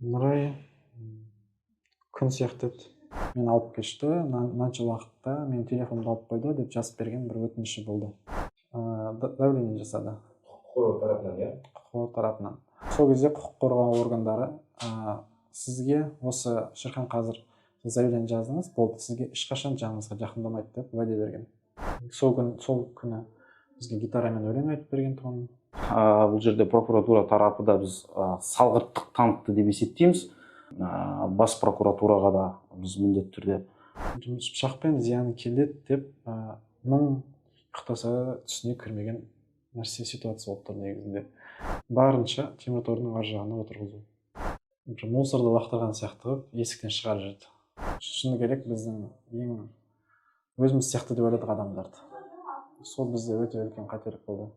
Нұрай күн сияқты еді. Мен алып кешті, мынанша уақытта менің телефонымды алып қойды деп жазып берген бір өтініші болды. Давление жасады. Құқық қорғау тарапынан, иә? Құқық қорғау тарапынан. Сол кезде құқық қорғау органдары сізге осы Шерхан қазір заявление жаздыңыз, болды, сізге ешқашан жаныңызға жақындамайды деп уәде берген. Сол күні бізге гитарамен өлең айтып берген тұғын. Бұл жерде прокуратура тарапы да біз салғырттық танытты деп есептейміз. Бас прокуратураға да біз міндетті түрде Пышақпен зиян келеді деп мың ұйықтаса түсіне кірмеген нәрсе, ситуация болып тұр негізінде. Барынша темір тордың ар жағына отырғызу. Бір мусорды лақтырған сияқты қылып есіктен шығарып жіберді. Шыны керек, біздің ең өзіміз сияқты деп ойладық адамдарды. Сол бізде өте үлкен қателік болды.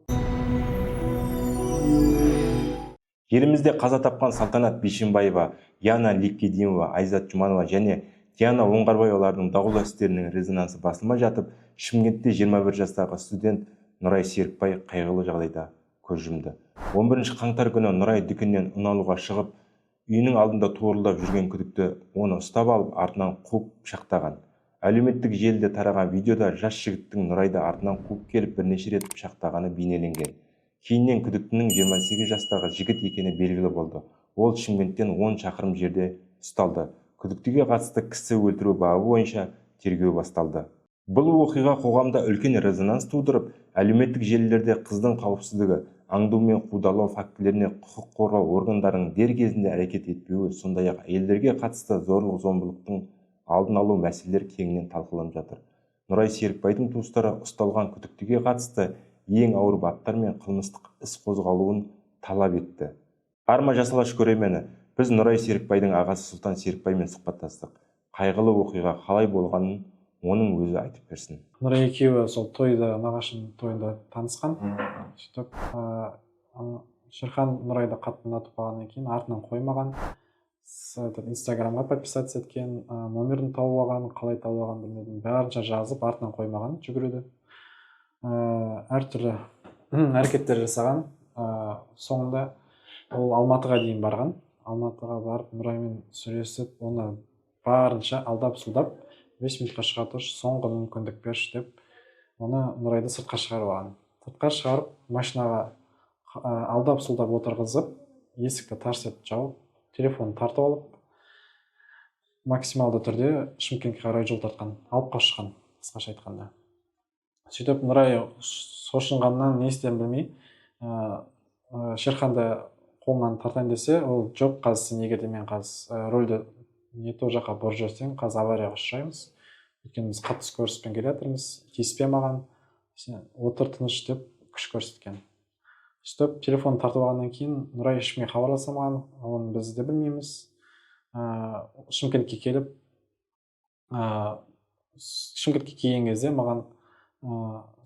Елімізде қаза тапқан Салтанат Бишімбаева, Яна Ликкедимова, Айзат Жұманова және Диана Оңғарбаевалардың даулы істерінің резонансы басылмай жатып, Шымкентте 21 жастағы студент Нұрай Серікбай қайғылы жағдайда көз жұмды. 11 қаңтар күні Нұрай дүкеннен ұн алуға шығып, үйінің алдында торуылдап жүрген күдікті оны ұстап алып, артынан қуып пышақтаған. Әлеуметтік желіде тараған видеода жас жігіттің Нұрайды артынан қуып келіп бірнеше рет пышақтағаны бейнеленген. Кейіннен күдіктінің 28 жастағы жігіт екені белгілі болды. Ол Шымкенттен 10 шақырым жерде ұсталды. Күдіктіге қатысты кісі өлтіру бабы бойынша тергеу басталды. Бұл оқиға қоғамда үлкен резонанс тудырып, әлеуметтік желілерде қыздың қауіпсіздігі, аңду мен қудалау фактілеріне құқық қорғау органдарының дер кезінде әрекет етпеуі, сондай-ақ әйелдерге қатысты зорлық-зомбылықтың алдын алу мәселелері кеңінен талқыланып жатыр. Нұрай Серікбайдың туыстары ұсталған күдіктіге қатысты ең ауыр баптар мен қылмыстық іс қозғалуын талап етті. Арма Жас Алаш көрермені, біз Нұрай Серікбайдың ағасы Сұлтан Серікбаймен сұхбаттастық. Қайғылы оқиға қалай болғанын оның өзі айтып берсін. Нұрай екеуі сол тойда, нағашының тойында танысқан. Сөйтіп, Шерхан Нұрайды қатты ұнатып қалғаннан кейін артынан қоймаған. Этот Инстаграмға подписаться еткен, номерін тауып алған, қалай тауып алғанын білмедім. Барынша жазып, артынан қоймаған жүгіруді. Әртүрлі әрекеттер жасаған. Соңында ол Алматыға дейін барған. Алматыға барып Нұраймен сөйлесіп, оны барынша алдап сұлдап, 5 минутқа шыға тұршы, соңғы мүмкіндік берші деп, оны Нұрайды сыртқа шығарып алған. Сыртқа шығарып, машинаға алдап сұлдап отырғызып, есікті тарс етіп жауып, телефонын тартып алып, максималды түрде Шымкентке қарай жол тартқан, алып қашқан, қысқаша айтқанда. Сөйтіп Нұрай шошынғаннан не істерін білмей, Шерханды қолынан тартайын десе, ол жоқ, қазір сен егер де мен қазір рульді не то жаққа бұрып жіберсең, қазір аварияға ұшыраймыз, өйткені біз қатты скоростьпен келе жатырмыз, тиіспе маған, сен отыр тыныш деп күш көрсеткен. Сөйтіп телефонын тартып алғаннан кейін Нұрай ешкімге хабарласа алмаған, оны біз де білмейміз. Шымкентке келіп, Шымкентке келген кезде маған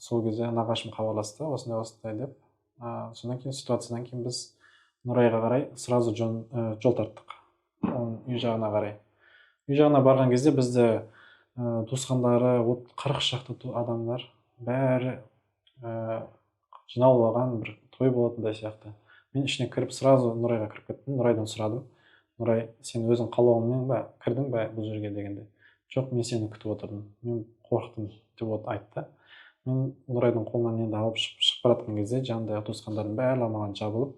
сол кезде нағашым хабарласты, осындай осындай деп. Содан кейін ситуациядан кейін біз Нұрайға қарай сразу жол тарттық, оның үй жағына қарай. Үй жағына барған кезде бізді туысқандары, 40 шақты адамдар бәрі жиналып алған, бір той болатындай сияқты. Мен ішіне кіріп, сразу Нұрайға кіріп кеттім. Нұрайдан сұрадым: «Нұрай, сен өзің қалауыңмен ба кірдің бе бұл жерге?» дегенде, «Жоқ, мен сені күтіп отырдым, мен қорықтым», – деп айтты. Мен Нұрайдың қолынан енді алып шығып бара жатқан кезде жанындағы туысқандардың барлығы маған жабылып,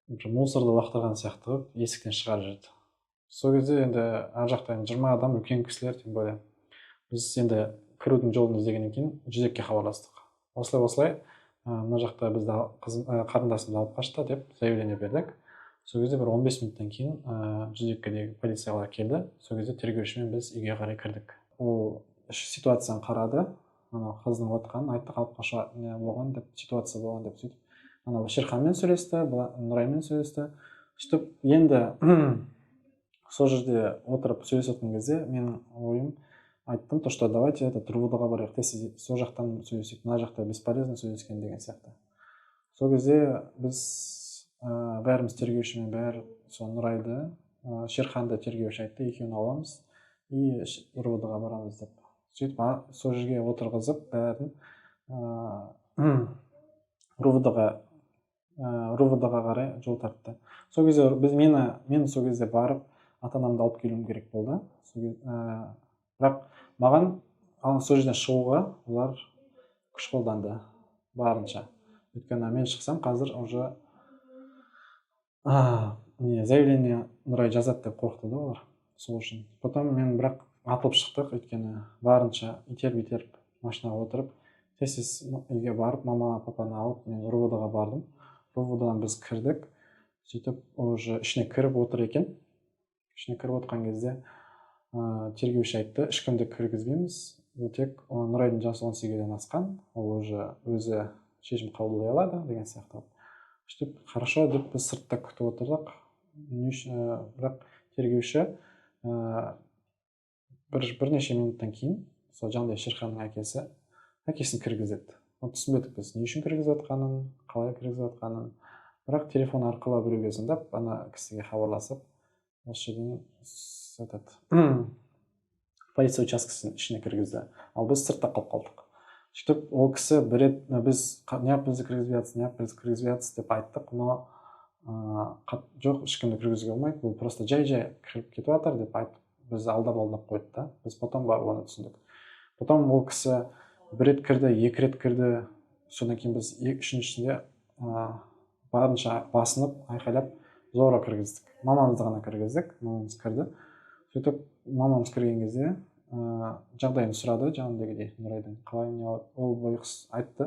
бір мусорды лақтырған сияқты қылып есіктен шығарып жіберді. Сол кезде енді ар жақта енді 20 адам, үлкен кісілер тем более. Біз енді кірудің жолын іздегеннен кейін 102-ге хабарластық. Осылай осылай, мына жақта бізді қарындасымды алып қашты деп заявление бердік. Сол кезде бір 15 минуттан кейін 102-дегі полициялар келді. Сол кезде тергеушімен біз үйге қарай кірдік. Ол ситуацияны қарады, анау қыздың отқанын айттық, алып қашу не болған деп, ситуация болған деп. Сөйтіп анау Шерханмен сөйлесті, Нұраймен сөйлесті. Сөйтіп енді сол жерде отырып сөйлесіп жатқан кезде менің ойым айттым, то что давайте этот РУВД-ға барайық, тез сол жақтан сөйлесейік, мына жақта бесполезно сөйлескен деген сияқты. Сол кезде біз бәріміз тергеушімен бәрі сол Нұрайды, Шерханды тергеуші айтты, екеуін аламыз и РУВД-ға барамыз деп. Сөйтіп сол жерге отырғызып бәрін, РУВД-ға РУВД-ға қарай жол тартты. Сол кезде біз мен сол кезде барып ата анамды алып келуім керек болды. Бірақ маған сол жерден шығуға олар күш қолданды барынша. Өйткені мен шықсам, қазір уже не заявление Нұрай жазады деп қорықты да олар, сол үшін. Потом мен бірақ атылып шықтық, өйткені барынша итеріп итеріп машинаға отырып, тез тез үйге барып, мама, папаны алып, мен РУВД-ға бардым. РУВД-дан біз кірдік. Сөйтіп, уже ішіне кіріп отыр екен. Ішіне кіріп отқан кезде тергеуші айтты: «Ешкімді кіргізбейміз, бұл тек Нұрайдың жасы 18-ден асқан, ол уже өзі шешім қабылдай алады», — деген сияқты. Сөйтіп, «Хорошо» деп, біз сыртта күтіп отырдық. Не үшін, бірақ тергеуші бірнеше минуттан кейін сол жаңағыдай Шерханның әкесін кіргізеді. Оны түсінбедік біз, не үшін кіргізіп жатқанын, қалай кіргізіп жатқанын. Бірақ телефон арқылы біреуге звондап, ана кісіге хабарласып, осы жерден этот полиция учаскесінің ішіне кіргізді, ал біз сыртта қалып қалдық. Сөйтіп, ол кісі бір рет біз «Неғып бізді кіргізбей жатсыз, неғып бізді кіргізбей жатсыз?» деп айттық. Но «Жоқ, ешкімді кіргізуге болмайды, бұл просто жай жай кіріп кетіп жатыр», — деп айтып, бізді алдап алдап қойды да. Біз потом барып оны түсіндік. Потом ол кісі бір рет кірді, екі рет кірді. Содан кейін біз үшіншісінде барынша басынып, айқайлап, зорға кіргіздік, мамамызды ғана кіргіздік. Мамамыз кірді. Сөйтіп, мамамыз кірген кезде жағдайын сұрады жаңағыдегідей, Нұрайдың қалай, не. Ол байғұс айтты.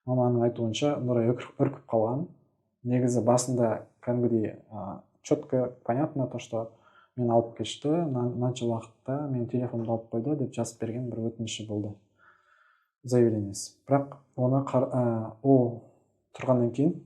Маманың айтуынша, Нұрай үркіп қалған. Негізі басында кәдімгідей четко понятно то, что «Мен алып кешті, мынанша уақытта мен телефонымды алып қойды» деп жазып берген бір өтініші болды, заявлениесі. Бірақ оны ол тұрғаннан кейін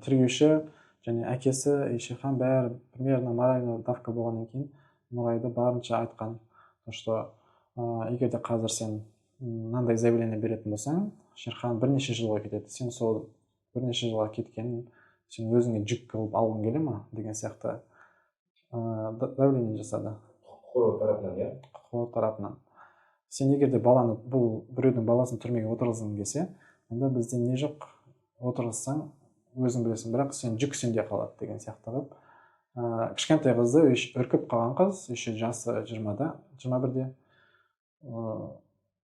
тергеуші және әкесі и Шерхан, бәрі примерно морально давка болғаннан кейін, Нұрайды барынша айтқан то, что егер де қазір сен мынандай заявление беретін болсаң, Шерхан бірнеше жылға кетеді, сен сол бірнеше жылға кеткенін сен өзіңе жүк қылып алғың келе ма деген сияқты давление жасады. Құқық қорғау тарапынан, иә? Құқық қорғау тарапынан. «Сен егер де баланы, бұл біреудің баласын түрмеге отырғызғың келсе, онда бізде не жоқ, отырғызсаң, өзің білесің, бірақ сен жүк сенде қалады» деген сияқты қылып. Кішкентай қызды, үркіп қалған қыз, еще жасы 20-да, 21-де,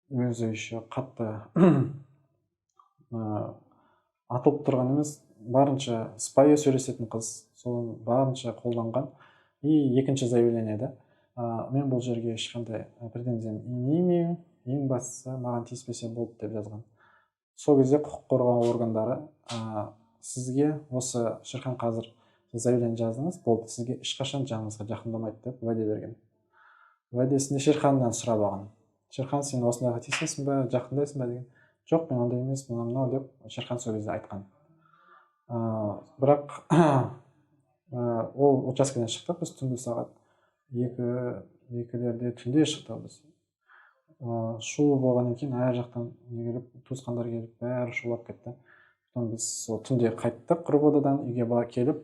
өзі еще қатты атылып тұрған емес, барынша сыпайы сөйлесетін қыз, соны барынша қолданған. И екінші заявлениеда «Мен бұл жерге ешқандай претензиям не имею, ең бастысы маған тиіспесе болды» деп жазған. Сол кезде құқық қорғау органдары «Сізге осы Шерхан, қазір заявление жаздыңыз, болды, сізге ешқашан жаныңызға жақындамайды» деп уәде берген. Уәдесінде Шерханнан сұрап алған: «Шерхан, сен осындайға тиісесің ба, жақындайсың ба?» — деген. «Жоқ, мен ондай емеспін, мынау мынау деп Шерхан сол кезде айтқан. Бірақ ол учаскеден шықтық біз түнгі сағат 2-лерде, түнде шықтық біз. Шу болғаннан кейін ар жақтан не келіп, туысқандар келіп, бәрі шулап кетті. Потом біз сол түнде қайттық РУВД-дан үйге келіп,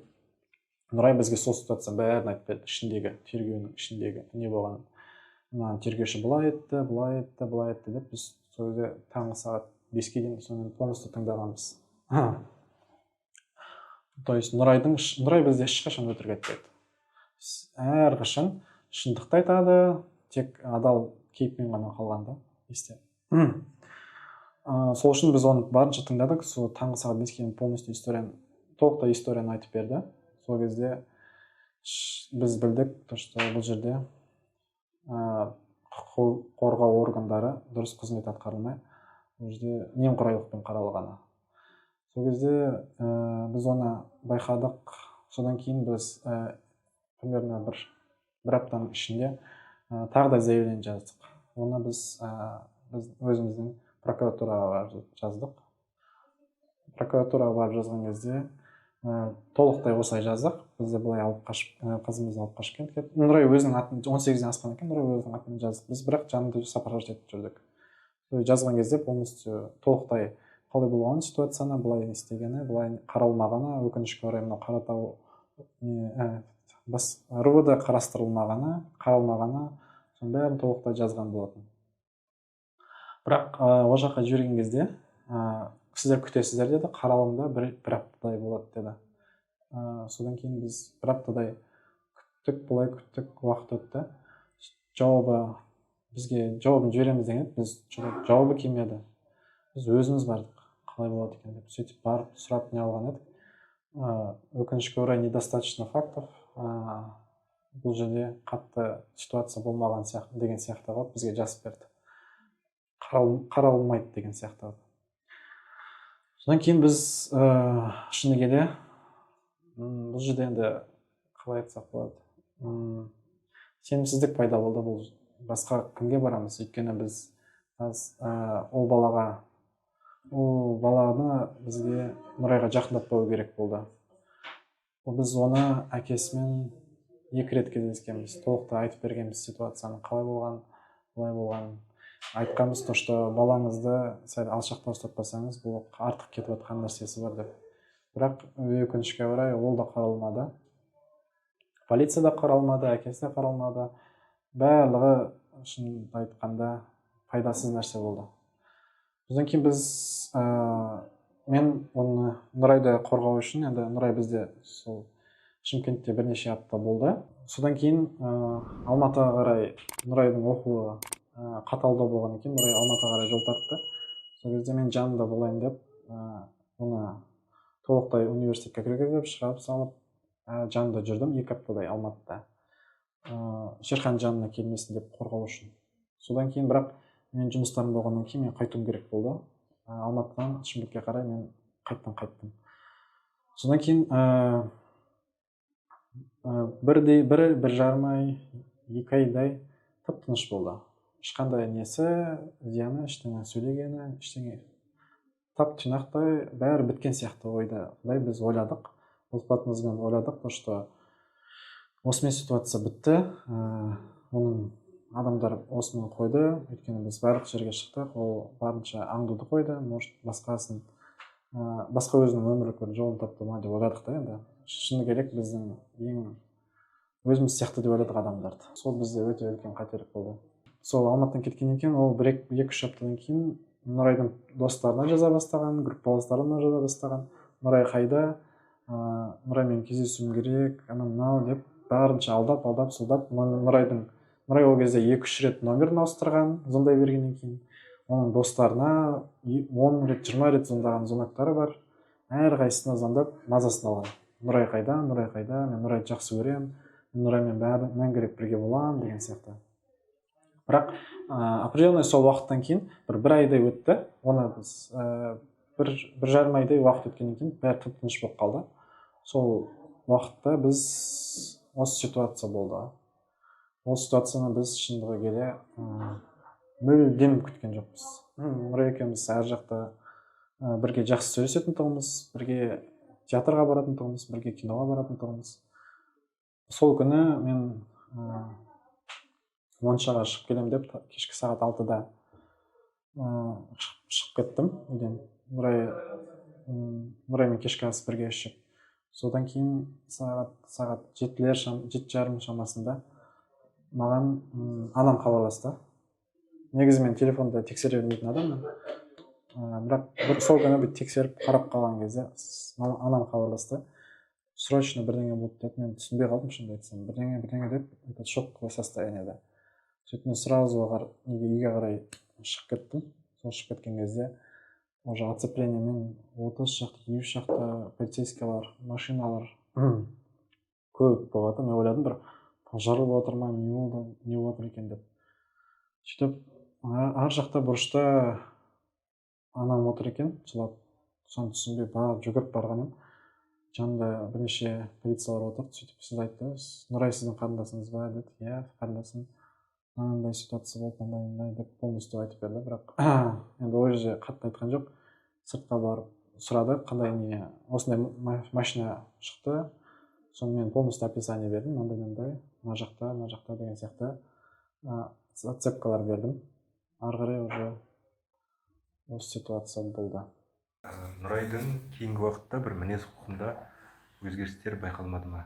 Нұрай бізге сол ситуацияның бәрін айтып берді, ішіндегі, тергеудің ішіндегі не болғанын. Мына тергеуші былай етті, былай етті, былай етті деп, біз сол кезде таңғы сағат 5-ке дейін сонымен полностью тыңдағанбыз. То есть Нұрай бізде ешқашан өтірік айтпайды, әрқашан шындықты айтады, тек адал кейіппен ғана қалған да есте. Сол үшін біз оны барынша тыңдадық. Сол таңғы сағат 5-ке дейін полностью историяны, толықтай историяны айтып берді. Сол кезде біз білдік то, что бұл жерде құқық қорғау органдары дұрыс қызмет атқарылмай, бұл жерде немқұрайлықпен қаралғаны. Сол кезде біз оны байқадық. Содан кейін біз примерно бір аптаның ішінде тағы да заявление жаздық. Оны біз өзіміздің прокуратураға барып жаздық. Прокуратураға барып жазған кезде толықтай осылай жаздық: бізді былай алып қашып, қызымызды алып қашып кетті. Нұрай өзінің атын, 18-ден асқан екен, Нұрай өзінің атымен жаздық біз, бірақ жанында сопровождать етіп жүрдік. Сол жазған кезде полностью, толықтай қалай болған ситуацияны, былай істегені, былай қаралмағаны, өкінішке орай, мынау Қаратау не бас РУВД қарастырылмағаны, қаралмағаны, соның бәрін толықтай жазған болатын. Бірақ ол жаққа жіберген кезде Сіздер күтесіздер деді, қаралымда бір аптадай болады деді. Содан кейін біз бір аптадай күттік, былай күттік, уақыт өтті. Жауабы, бізге жауабын жібереміз деген еді, біз жауабы келмеді. Біз өзіміз бардық, қалай болады екен деп. Сөйтіп барып сұрап не алған едік. Өкінішке орай, недостаточно фактов, бұл жерде қатты ситуация болмаған сияқты деген сияқты қылып бізге жазып берді, қаралмайды деген сияқты қылып. Содан кейін біз шыны келе, бұл жерде енді қалай айтсақ болады, сенімсіздік пайда болды. Бұл басқа кімге барамыз? Өйткені біз ол балаға, ол баланы бізге Нұрайға жақындатпау керек болды. Біз оны әкесімен екі рет кездескенбіз, толықтай айтып бергенбіз ситуацияның қалай болғанын, қалай болғанын айтқанбыз, то что балаңызды сәл алшақтау ұстатпасаңыз, бұл артық кетіп жатқан нәрсесі бар деп. Бірақ өкінішке орай, ол да қаралмады, полиция да қаралмады, әкесі де қаралмады. Барлығы, шынын айтқанда, пайдасыз нәрсе болды. Содан кейін біз, мен оны, Нұрайды қорғау үшін, енді Нұрай бізде сол Шымкентте бірнеше апта болды. Содан кейін Алматыға қарай, Нұрайдың оқуы қаталдау болғаннан кейін, Нұрай Алматыға қарай жол тартты. Сол кезде мен жанында болайын деп, оны толықтай университетке кіргізіп, шығарып салып, жанында жүрдім 2 аптадай Алматыда, Шерхан жанына келмесін деп қорғау үшін. Содан кейін бірақ мен жұмыстарым болғаннан кейін мен қайтуым керек болды. Алматыдан Шымкентке қарай мен қайттан қайттым. Содан кейін бірдей бір, 1,5 ай, 2 айдай тып тыныш болды. Ешқандай несі, зияны, ештеңе сөйлегені, ештеңе, тап тұйнақтай бәрі біткен сияқты ойда. Құдай, біз ойладық, отбасымызбен ойладық, то что осымен ситуация бітті, оның адамдар осымен қойды. Өйткені біз барлық жерге шықтық, ол барынша аңдуды қойды, может, басқасын, басқа өзінің өмірлік бір жолын тапты ма деп ойладық та. Енді шыны керек, біздің ең өзіміз сияқты деп ойладық адамдарды. Сол бізде өте үлкен қателік болды. Сол Алматыдан кеткеннен кейін ол бір 2-3 аптадан кейін Нұрайдың достарына жаза бастаған, группаластарына жаза бастаған: «Нұрай қайда? Нұраймен кездесуім керек», анау мынау деп барынша алдап, алдап, сылдап. Нұрай ол кезде 2-3 рет номерін ауыстырған. Звондай бергеннен кейін оның достарына 10 рет, 20 рет звондаған звоноктары бар. Әрқайсысына звондап, мазасын алған: «Нұрай қайда? Нұрай қайда? Мен Нұрайды жақсы көремін, мен Нұраймен бәрі мәңгілік бірге боламын», — деген сияқты. Бірақ определенный сол уақыттан кейін бір айдай өтті. Оны біз бір, 1,5 айдай уақыт өткеннен кейін бәрі тып тыныш болып қалды. Сол уақытта біз осы ситуация болды. Ол ситуацияны біз, шындығы келе, мүлдем күткен жоқпыз. Нұрай екеуміз ар жақта бірге жақсы сөйлесетін тұғынбыз, бірге театрға баратын тұғынбыз, бірге киноға баратын тұғынбыз. Сол күні мен моншаға шығып келемін деп кешкі сағат 6-да шығып кеттім үйден. Нұраймен кешкі ас бірге ішіп, содан кейін сағат 7-лер, 7:30 шамасында маған анам хабарласты. Негізі мен телефонды тексере бермейтін адаммын, бірақ бір сол күні бүйтіп тексеріп қарап қалған кезде анам хабарласты: «Срочно бірдеңе болды», — деді. Мен түсінбей қалдым, шынымды айтсам. «Бірдеңе, бірдеңе», — деп, это шоковое состояниеда. Сөйтіп мен сразу неге, үйге қарай шығып кеттім. Сол шығып кеткен кезде уже оцеплениемен 30 шақты, 50 шақты полицейскийлар, машиналар көп болып жатыр. Мен ойладым, бір пожар болып жатыр ма, не болды, не болып жатыр екен деп. Сөйтіп ар жақта бұрышта анам отыр екен жылап. Соны түсінбей барып, жүгіріп барған едім, жанында бірнеше полициялар отыр. Сөйтіп сіз айтты: «Нұрай сіздің қарындасыңыз ба?» — деді. «Иә, қарындасым. Мынандай ситуация болды, мынандай мындай», — деп полностью айтып берді. Бірақ енді ол жерде қатты айтқан жоқ. Сыртқа барып сұрады, қандай не, осындай машина шықты. Соны мен полностью описание бердім: мынандай, мынандай, мына жақта, мына жақта деген сияқты зацепкалар бердім. Ары қарай уже осы ситуация болды. Нұрайдың кейінгі уақытта бір мінез құлқында өзгерістер байқалмады ма?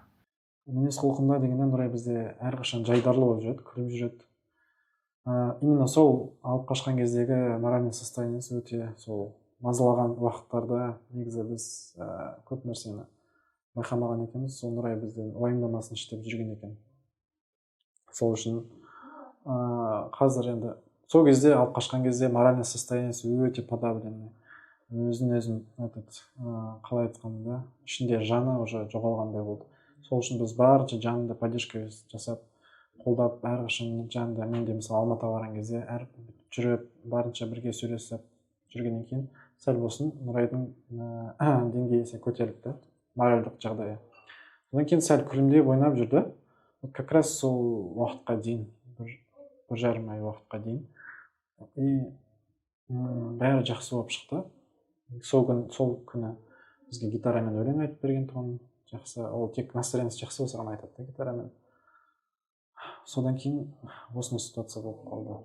Мінез құлқында дегенде, Нұрай бізде әрқашан жайдарлы болып жүреді, күліп жүреді. Именно сол алып қашқан кездегі моральный состояниесі өте сол мазалаған уақыттарда негізі біз көп нәрсені байқамаған екенбіз. Сол Нұрай бізден уайымдамасыншы деп жүрген екен. Сол үшін қазір енді сол кезде алып қашқан кезде моральный состояниесі өте подавленный, өзін өзін этот қалай айтқанда, ішінде жаны уже жоғалғандай болды. Сол үшін біз барынша жанында поддержка жасап, қолдап, әрқашан жанында. Мен де мысалы Алматыға барған кезде әр жүріп, барынша бірге сөйлесіп жүргеннен кейін сәл болсын Нұрайдың деңгейі сәл көтерілді, моральдық жағдайы. Одан кейін сәл күлімдеп ойнап жүрді. Вот как раз сол уақытқа дейін, 1,5 ай уақытқа дейін, и бәрі жақсы болып шықты. Сол күн, сол күні бізге гитарамен өлең айтып берген тұғын. Жақсы, ол тек настроениесі жақсы болса ғана айтады да гитарамен. Содан кейін осындай ситуация болып қалды.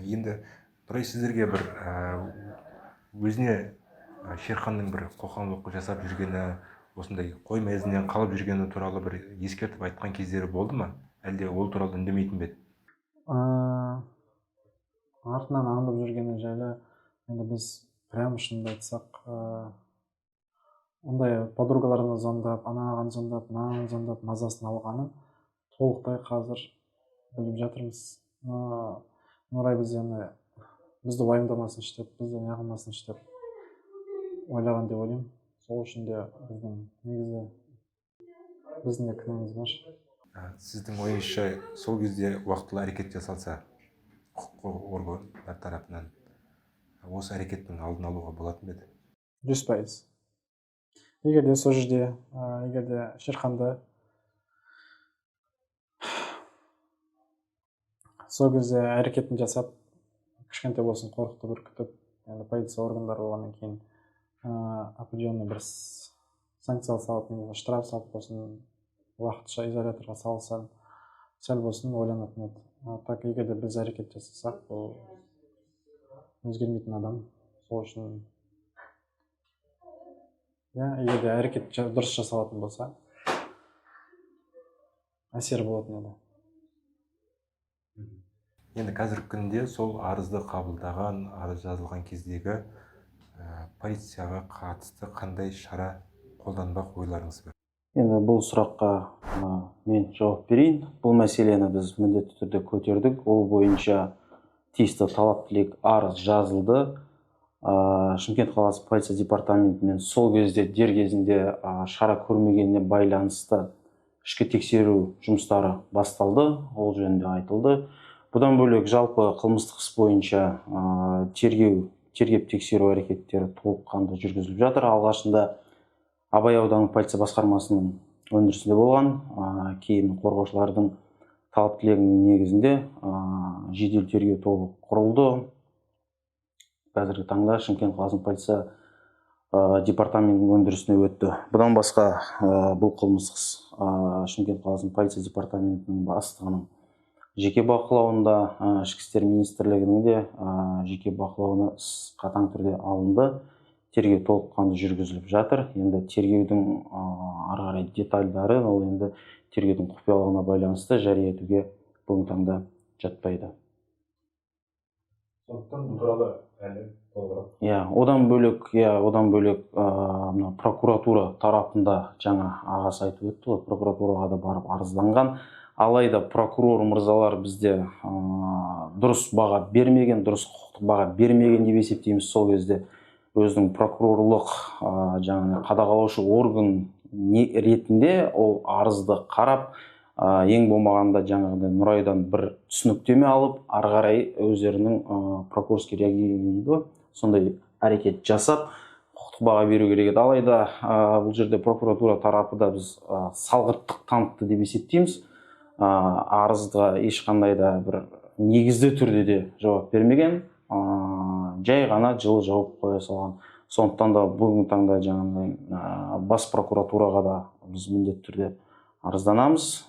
Енді Нұрай сіздерге бір өзіне Шерханның бір қоқан-лоққы жасап жүргені, осындай қойма ізінен қалып жүргені туралы бір ескертіп айтқан кездері болды ма, әлде ол туралы үндемейтін бе еді? Артынан аңдып жүргені жайлы енді біз прям шынымды айтсақ, ондай подругаларына звондап, анаған звондап, мынаған звондап, мазасын алғанын толықтай қазір біліп жатырмыз. Нұрай бізден, бізді уайымдамасыншы деп, бізді неғылмасыншы деп ойлаған деп ойлаймын. Сол үшін де біздің негізі біздің де кінәміз бар. Сіздің ойыңызша, сол кезде уақытылы әрекет жасалса құқық қорғау органдар тарапынан, осы әрекеттің алдын алуға болатын ба еді? 100%. Егер де сол жерде егер де Шерханды сол кезде әрекетін жасап, кішкентай болсын қорқытып, үркітіп, енді полиция органдары болғаннан кейін определенный бір санкция салып немесе штраф салып болсын, уақытша изоляторға салса, сәл болсын ойланатын еді. А так егер де біз әрекет жасасақ, ол өзгермейтін адам. Сол үшін иә, егер де әрекет дұрыс жасалатын болса, әсері болатын еді. Енді қазіргі күнде сол арызды қабылдаған, арыз жазылған кездегі полицияға қатысты қандай шара қолданбақ ойларыңыз бар? Енді бұл сұраққа мен жауап берейін. Бұл мәселені біз міндетті түрде көтердік. Ол бойынша тиісті талап тілек арыз жазылды. Шымкент қаласы полиция департаментімен сол кезде дер кезінде шара көрмегеніне байланысты ішкі тексеру жұмыстары басталды, ол жөнінде айтылды. Бұдан бөлек жалпы қылмыстық іс бойынша тергеп тексеру әрекеттері толыққанды жүргізіліп жатыр. Алғашында Абай ауданы полиция басқармасының өндірісінде болған, кейін қорғаушылардың талап тілегінің негізінде жедел тергеу тобы құрылды. Қазіргі таңда Шымкент қаласының полиция департаментінің өндірісіне өтті. Бұдан басқа бұл қылмыстық іс Шымкент қаласының полиция департаментінің бастығының жеке бақылауында, Ішкі істер министрлігінің де жеке бақылауына іс қатаң түрде алынды. Тергеу толыққанды жүргізіліп жатыр. Енді тергеудің ары қарай детальдары, ол енді тергеудің құпиялығына байланысты жария етуге бүгінгі таңда жатпайды. Сондықтан бұл туралы әлі толығырақ. Иә, одан бөлек мына прокуратура тарапында жаңа ағасы айтып өтті ғой, прокуратураға да барып арызданған. Алайда прокурор мырзалар бізде дұрыс баға бермеген, дұрыс құқықтық баға бермеген деп есептейміз. Сол кезде өзінің прокурорлық жаңағы қадағалаушы орган ретінде ол арызды қарап, ең болмағанда жаңағыдай Нұрайдан бір түсініктеме алып, ары қарай өздерінің прокурорский реагирование дейді ғой, сондай әрекет жасап, құқықтық баға беру керек еді. Алайда бұл жерде прокуратура тарапы да біз салғырттық танытты деп есептейміз. Арызға ешқандай да бір негізді түрде де жауап бермеген, жай ғана жылы жауап қоя салған. Сондықтан да бүгінгі таңда жаңағыдай бас прокуратураға да біз міндетті түрде арызданамыз.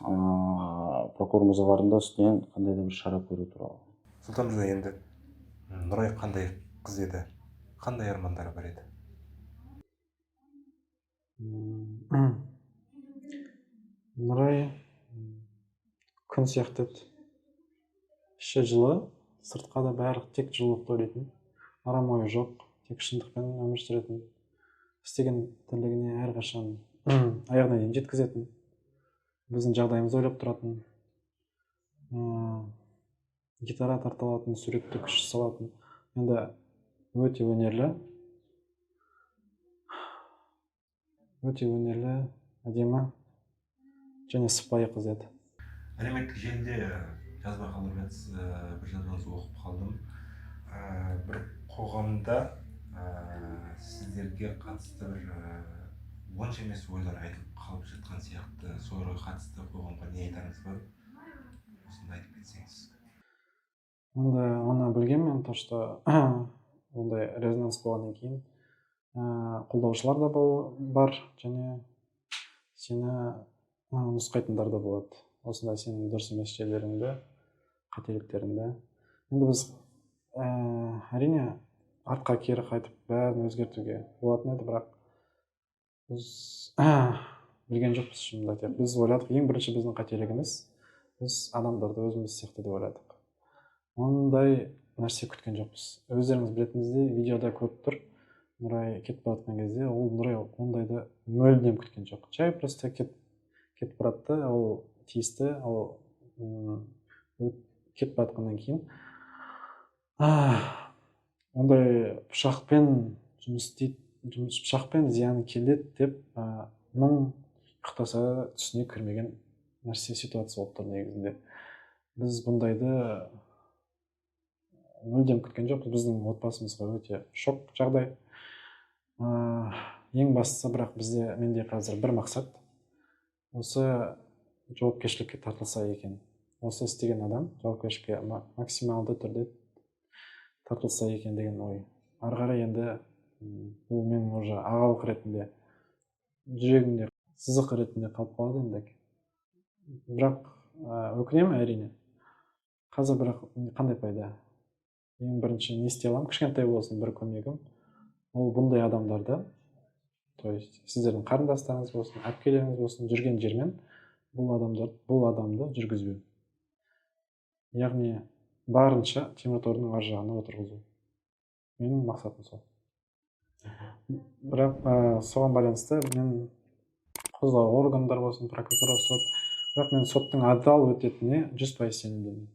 Прокурор мырзалардың да үстінен қандай да бір шара көру туралы. Сұлтан мырза, енді Нұрай қандай қыз еді? Қандай армандары бар еді? Нұрай күн сияқты еді. Іші жылы, сыртқа да барлық тек жылылықты ойлайтын. Арам ойы жоқ, Тек шындықпен өмір сүретін, істеген тірлігіне әрқашан аяғына дейін жеткізетін, біздің жағдайымызды ойлап тұратын, гитара тарта алатын, суретті күш салатын, енді өте өнерлі, өте өнерлі, әдемі және сыпайы қыз еді. Әлеуметтік желіде жазба қалдырып жатсыз, бір жазбаңызды оқып қалдым. Бір қоғамда сіздерге қатысты бір онша емес ойлар айтылып қалып жатқан сияқты. Соларға қатысты қоғамға не айтарыңыз бар? Осыны айтып кетсеңіз. Енді оны білгенмін, то что ондай резонанс болғаннан кейін қолдаушылар да бар және сені нұсқайтындар да болады. Осындай сенің дұрыс емес жерлеріңді, қателіктеріңді. Енді біз әрине артқа кері қайтып бәрін өзгертуге болатын еді, бірақ біз білген жоқпыз, шынымды айтайық. Біз ойладық, ең бірінші біздің қателігіміз, біз адамдарды өзіміз сияқты деп ойладық. Ондай нәрсе күткен жоқпыз. Өздеріңіз білетініңіздей, видеода көріп тұр, Нұрай кетіп бара жатқан кезде, ол Нұрай ондайды мүлдем күткен жоқ. Жай просто кетіп баратты, ол тиісті, ол кетіп бара жатқаннан кейін ондай пышақпен жұмыс істейді, жұмыс пышақпен зиян келеді деп мың ұйықтаса түсіне кірмеген нәрсе, ситуация болып тұр негізінде. Біз бұндайды мүлдем күткен жоқпыз. Біздің отбасымызға өте шок жағдай. Ең бастысы, бірақ бізде, менде қазір бір мақсат: осы жауапкершілікке тартылса екен, осы істеген адам жауапкершілікке максималды түрде тартылса екен деген ой. Ары қарай енді бұл менің уже ағалық ретінде жүрегімде сызық ретінде қалып қалады енді. Бірақ өкінемін, әрине, қазір. Бірақ қандай пайда? Ең бірінші не істей аламын, кішкентай болсын бір көмегім, ол бұндай адамдарды, то есть сіздердің қарындастарыңыз болсын, әпкелеріңіз болсын, жүрген жермен бұл адамдар, бұл адамды жүргізбеу, яғни барынша темір тордың ар жағына отырғызу. Менің мақсатым сол. Бірақ соған байланысты мен құзырлы органдар болсын, прокуратура, сот, бірақ мен соттың адал өтетініне 100% сенімдімін.